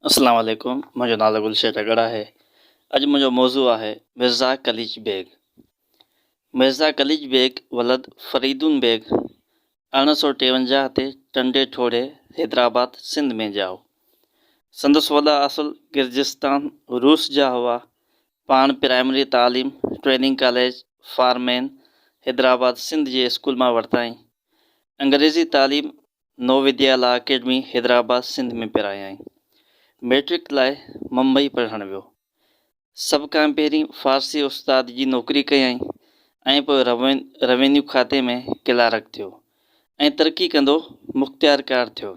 اسلام عليڪم منهنجو نالو گلشير ٽڳڙ آهي اڄ منهنجو موضوع آهي مرزا قليچ بيگ مرزا قليچ بيگ ولد فريدون بيگ 1853 تي ٽنڊي ٺوڙهي حيدرآباد سنڌ ۾ ڄائو سندس وڏا اصل گرجستان روس جا هئا پاڻ پرائمري تعليم ٽريننگ ڪاليج فارمين حيدرآباد سنڌ جي اسڪول مان ورتائين انگريزي تعليم نووديالا اڪيڊمي حيدرآباد سنڌ ۾ پرايائين. مئٽرڪ لاء ممبئي پڙهڻ ويو. سڀ کان پهرين فارسي استاد جي نوڪري ڪيائين ۽ پوء روينيو کاتي ۾ ڪلارڪ ٿيو ۽ ترقي ڪندو مختيارڪار ٿيو.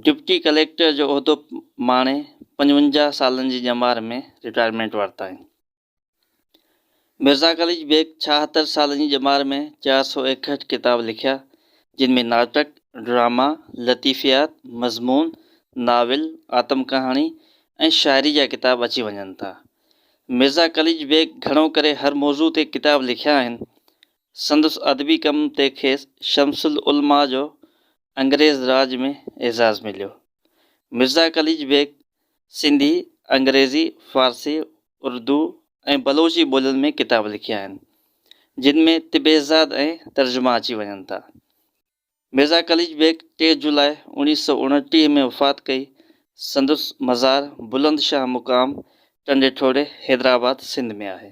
ڊپٽي ڪليڪٽر جو عهدو ماڻي 55 سالن جي ڄمار ۾ رٽائرمينٽ ورتائين. مرزا قليچ بيگ 76 سالن جي ڄمار ۾ 461 ڪتاب لکيا، جن ۾ ناٽڪ، ڊراما، لطيفيات، مضمون، ناول، آتم ڪهاڻي ۽ شاعري جا ڪتاب اچي وڃن ٿا. مرزا قليچ بيگ گهڻو ڪري هر موضوع تي ڪتاب لکيا آهن. سندس ادبي ڪم تي کيس شمس العلماء جو انگريز راڄ ۾ اعزاز مليو. مرزا قليچ بيگ سنڌي، انگريزي، فارسي، اردو ۽ بلوچي ٻولين ۾ ڪتاب لکيا آهن، جن ۾ طبعزاد ۽ ترجما اچي وڃن ٿا. مرزا قليچ بيگ 3 جولاء 1929 ۾ وفات ڪئي. سندس مزار بلند شاهه مقام، ٽنڊي ٺوڙهي، حيدرآباد، سنڌ ۾ آهي.